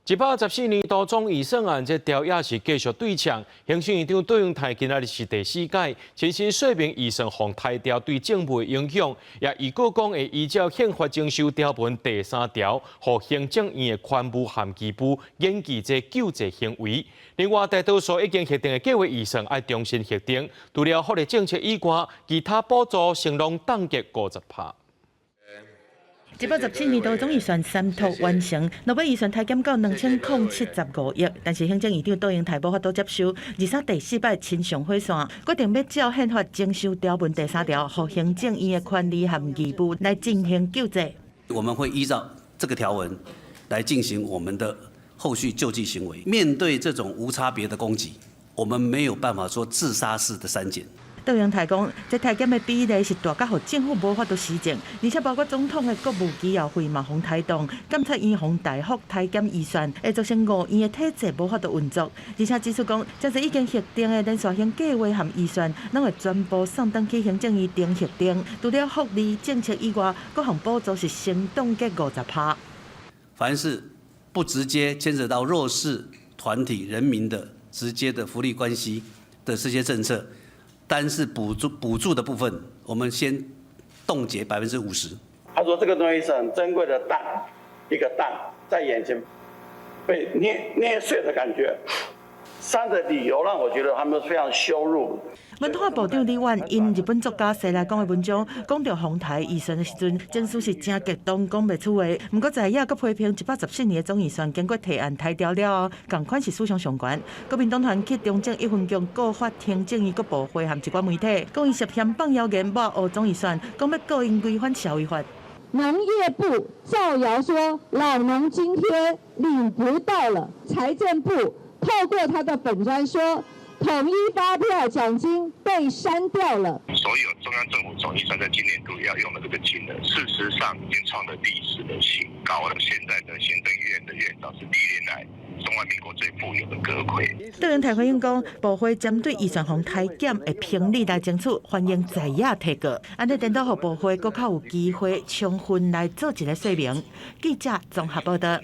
114年度總預算案這條也是繼續對嗆，行政院長卓榮泰今仔日是第四擺親身說明預算予刣掉對政務的影響，也預告講會依照憲法增修條文第三條，予行政院的權務和義務研議這救濟行為。另外，大多數已經核定的計劃預算愛重新核定，除了福利政策以外，其他補助成攏凍結50%。114年度總預算三讀完成，落尾預算刣減到2075億，但是行政院長卓榮泰無法度接受，而且第四擺親上火線，決定欲照憲法增修條文第三條，予行政院的權利和義務來進行救濟。我們會依照這個條文來進行我們的後續救濟行為。面對這種無差別的攻擊，我們沒有辦法說自殺式的刪減。卓榮泰講，這刣減的比例是大甲予政府無法度施政，而且包括總統的國務機要費嘛予刣凍，監察院予大幅刣減預算，會造成五院的體制無法度運作。而且指出講，這些已經核定的連續性計劃和預算，攏會全部送轉去行政院重核定。除了福利政策以外，各項補助是先凍結50%。凡是不直接牽扯到弱勢團體人民的直接的福利關係的這些政策，單是補助的部分，我們先凍結50%。他說這個東西是很珍貴的蛋，一個蛋在眼前被捏捏碎的感覺。三個理由讓我覺得他們非常羞辱。文化部長李婉引日本作家西來講的文章，講著予刣預算的時陣，情緒是誠激動，講袂出話。毋過在野閣批評114年的總預算經過提案刣掉了後，仝款是史上上懸。國民黨團去中正一分局告發行政院各部會和一寡媒體，講伊涉嫌放謠言抹烏總預算，講欲告𪜶違反社會法。農業部造謠說老農津貼領不到了，財政部透過他的粉專說，統一發票獎金被刪掉了。所有中央政府總預算在今年度要用的這個金額，事實上已經創了歷史的新高了。現在的行政院的院長是歷年來中華民國最富有的閣揆。卓榮泰回應講，部會針對預算予刣減會評理來爭取，歡迎在野提告，按呢顛倒予部會閣較有機會充分來做一個說明。記者綜合報道。